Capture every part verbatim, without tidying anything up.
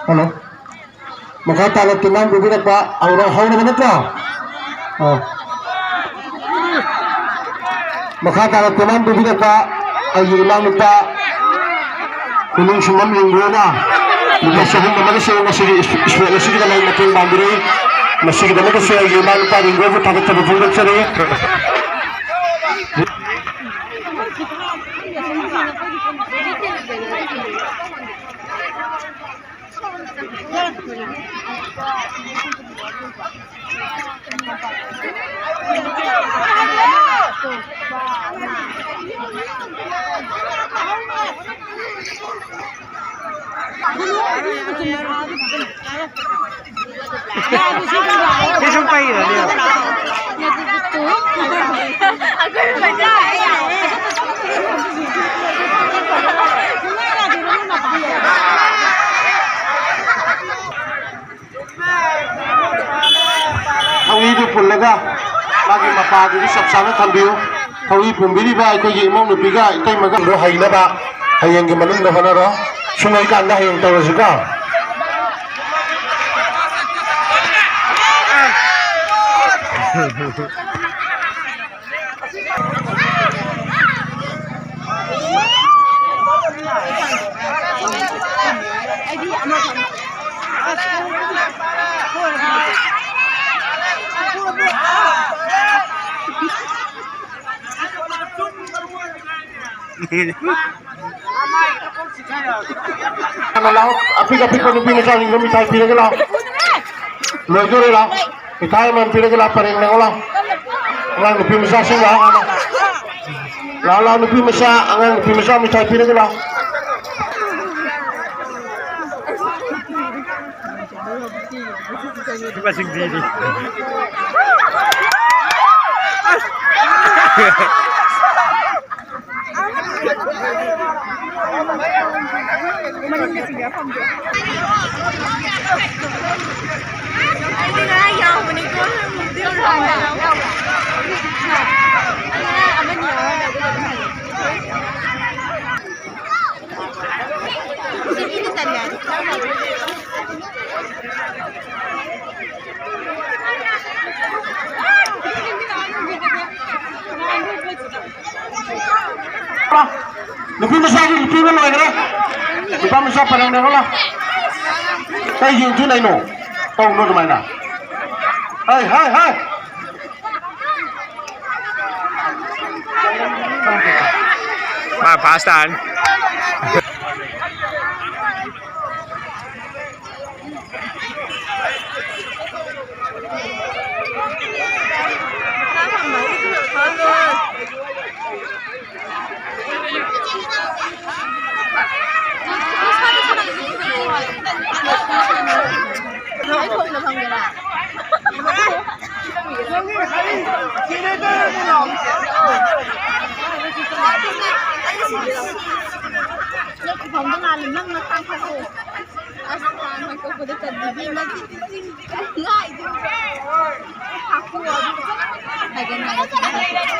Hello. ꯃꯈꯥ ꯇꯥꯅ ꯇꯦꯡꯕꯥꯡ ꯄꯨꯕꯤꯔꯛꯄ ꯍꯧꯔ-, ꯍꯧꯔꯕ ꯅꯠꯇ꯭ꯔꯣ? ꯑꯥ꯫ ꯃꯈꯥ ꯇꯥꯅ ꯇꯦꯡꯕꯥꯡ ꯄꯨꯕꯤꯔꯛꯄ ꯑꯩꯒꯤ ꯏꯅꯥꯎꯅꯨꯄꯥ ꯈꯨꯅꯤꯡꯁꯤꯡꯕꯝ ꯔꯤꯡꯒꯣꯅ ꯂꯨꯄꯥ ꯆꯍꯨꯝ ꯑꯃꯒꯁꯨ ꯉꯁꯤꯒꯤ ꯏꯁ-, ꯏꯁꯄꯣꯔꯠ ꯑꯁꯤꯒꯤꯗꯃꯛ ꯃꯇꯦꯡ ꯄꯥꯡꯕꯤꯔꯛꯏ꯫ ꯃꯁꯤꯒꯤꯗꯃꯛꯇꯁꯨ ꯑꯩꯒꯤ ꯏꯅꯥꯎꯅꯨꯄꯥ ꯔꯤꯡꯒꯣꯕꯨ ꯊꯥꯒꯠꯆꯕ ꯐꯣꯡꯗꯣꯛꯆꯔꯤ꯫ ꯊꯧꯔꯤꯗꯨ ꯄꯨꯜꯂꯒ ꯃꯥꯒꯤ ꯃꯄꯥꯗꯨꯗꯤ ꯆꯞ ꯆꯥꯅ ꯊꯝꯕꯤꯌꯨ꯫ ꯊꯧꯔꯤ ꯄꯨꯟꯕꯤꯔꯤꯕ ꯑꯩꯈꯣꯏꯒꯤ ꯏꯃꯧ ꯅꯨꯄꯤꯒ ꯏꯇꯩꯃꯒ ꯍꯩꯅꯕ ꯍꯌꯦꯡꯒꯤ ꯃꯅꯨꯡꯗ ꯍꯣꯠꯅꯔꯣ꯫ ꯁꯨꯡ ꯂꯩꯀꯥꯟꯗ ꯍꯌꯦꯡ ꯇꯧꯔꯁꯤꯀꯣ꯫ ꯂꯥꯛꯑꯣ, ꯑꯄꯤꯛ ꯑꯄꯤꯛꯄ ꯅꯨꯄꯤ ꯃꯆꯥꯁꯤꯡꯗꯣ ꯃꯤꯊꯥꯏ ꯄꯤꯔꯒ ꯂꯥꯛꯑꯣ꯫ ꯂꯣꯏꯗꯣꯔꯦ, ꯂꯥꯛꯑꯣ꯫ ꯃꯤꯊꯥꯏ ꯑꯃꯃꯝ ꯄꯤꯔꯒ ꯂꯥꯛꯑꯣ, ꯄꯔꯦꯡ ꯂꯦꯡꯉꯣ ꯂꯥꯛꯑꯣ꯫ ꯑꯉꯥꯡ ꯅꯨꯄꯤ ꯃꯆꯥꯁꯤꯡ ꯂꯥꯛꯑꯣ ꯍꯥꯟꯅ꯫ ꯂꯥꯛꯑꯣ, ꯂꯥꯛꯑꯣ, ꯅꯨꯄꯤ ꯃꯆꯥ, ꯑꯉꯥꯡ ꯅꯨꯄꯤ ꯃꯆꯥ ꯃꯤꯊꯥꯏ ꯄꯤꯔꯒ ꯂꯥꯛꯑꯣ꯫ ꯂꯨꯄꯥ ꯂꯤꯁꯤꯡ ꯄꯤꯔꯤ꯫ ꯑꯩꯗꯤ ꯉꯔꯥꯡ ꯌꯥꯎꯕꯅꯤꯀꯣ, ꯃꯨꯛꯇꯤ ꯌꯧꯔꯝꯃꯣꯏ꯫ ꯉꯔꯥꯡ ꯑꯃꯅꯤ ꯌꯥꯎꯔꯝꯃꯦ, ꯑꯗꯨꯒ ꯑꯗꯨꯝ ꯍꯜꯂꯛꯑꯦ꯫ ꯁꯤꯒꯤꯗꯤ ꯇꯜꯂꯦ꯫ ꯅꯨꯄꯤ ꯃꯆꯥꯒꯤ ꯅꯨꯄꯤ ꯑꯃ ꯂꯣꯏꯈ꯭ꯔꯦ꯫ ꯅꯨꯄꯥ ꯃꯆꯥ ꯄꯔꯦꯡ ꯂꯦꯡꯍꯜꯂꯣ꯫ ꯀꯩꯒꯤ ꯏꯟꯊꯨꯅꯩꯅꯣ? ꯇꯧꯅꯨ ꯑꯗꯨꯃꯥꯏꯅ꯫ ꯍꯥꯏ, ꯍꯥꯏ, ꯍꯥꯏ꯫ ꯃꯥ ꯐꯥꯁ ꯇꯥꯔꯅꯤ꯫ ꯅꯪ ꯈꯨꯐꯝꯗꯣ ꯂꯥꯜꯂꯦ, ꯅꯪ ꯅꯈꯥꯡ ꯐꯥꯊꯣꯛꯑꯣ꯫ ꯑꯁ, ꯈꯥꯡ ꯍꯥꯡꯇꯣꯛꯄꯗ ꯆꯠꯂꯤꯕꯤ, ꯅꯪ ꯉꯥꯏꯗꯣ꯫ ꯍꯥꯞꯄꯣ, ꯑꯗꯨꯒ ꯍꯥꯏꯒꯠ ꯍꯥꯏꯒꯠ ꯍꯥꯏꯒꯠ꯫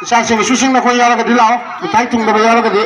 ꯏꯆꯥꯁꯤꯡ, ꯏꯁꯨꯁꯤꯡ, ꯅꯈꯣꯏ ꯌꯥꯎꯔꯒꯗꯤ ꯂꯥꯛꯑꯣ, ꯃꯤꯊꯥꯏ ꯊꯨꯡꯗꯕ ꯌꯥꯎꯔꯒꯗꯤ꯫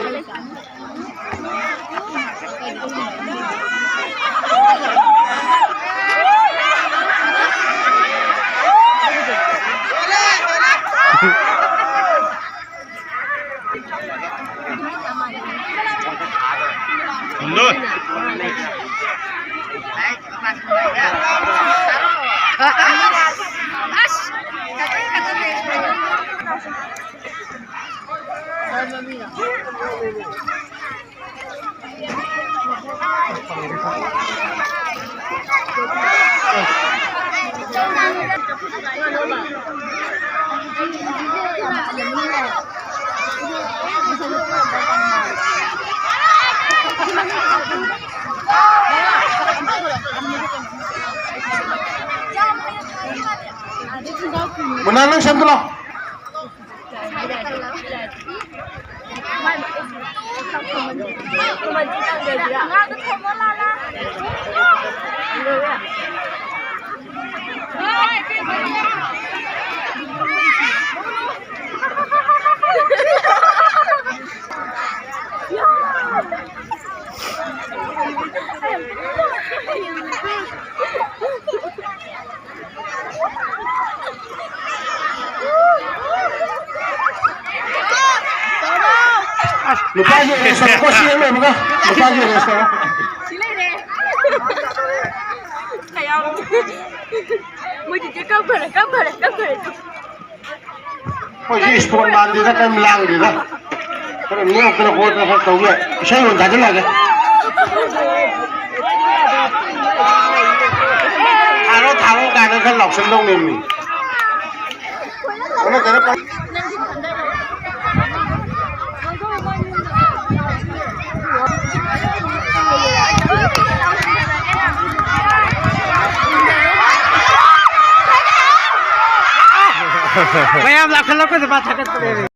ꯃꯨꯅꯥ, ꯅꯪ ꯁꯦꯝꯗꯣꯛꯂꯣ꯫ ꯅꯨꯄꯥꯒꯤ ꯑꯦꯔꯦꯟꯖ ꯇꯧꯔꯣꯀꯣ, ꯁꯤ ꯍꯦꯛ ꯂꯣꯏꯕꯒ ꯅꯨꯄꯥꯒꯤ ꯑꯦꯔꯦꯟꯖ ꯇꯧꯔꯣ꯫ ꯁꯤ ꯂꯩꯔꯦ꯫ ꯀꯌꯥꯝ ꯃꯣꯏ ꯆꯤꯆꯦ ꯀꯞꯈ꯭ꯔꯦ, ꯀꯞꯈ꯭ꯔꯦ, ꯀꯞꯈ꯭ꯔꯦ꯫ ꯑꯩꯈꯣꯏꯁꯤ ꯏꯁꯄꯣꯔꯠ ꯃꯥꯟꯗꯦꯗ, ꯀꯔꯤꯝ ꯂꯥꯡꯗꯦꯗ꯫ ꯈꯔ ꯅꯣꯛꯇꯅ ꯈꯣꯠꯇꯅ ꯈꯔ ꯇꯧ ꯌꯥꯏ꯫ ꯏꯁꯩ ꯑꯣꯏꯅ ꯊꯥꯖꯤꯜꯂꯛꯑꯒꯦ꯫ ꯊꯥꯔꯣ, ꯊꯥꯔꯣ ꯀꯥꯏꯅ ꯈꯔ ꯂꯥꯎꯁꯟꯗꯧꯅꯦꯃꯤ꯫ ꯀꯩꯅꯣ, ꯀꯩꯅꯣ, ꯀꯩꯅꯣ꯫ ꯃꯌꯥꯝ ꯂꯥꯛꯈꯠꯂꯛꯄꯗ ꯃꯥ ꯊꯥꯒꯠꯄꯅꯦꯃꯤ꯫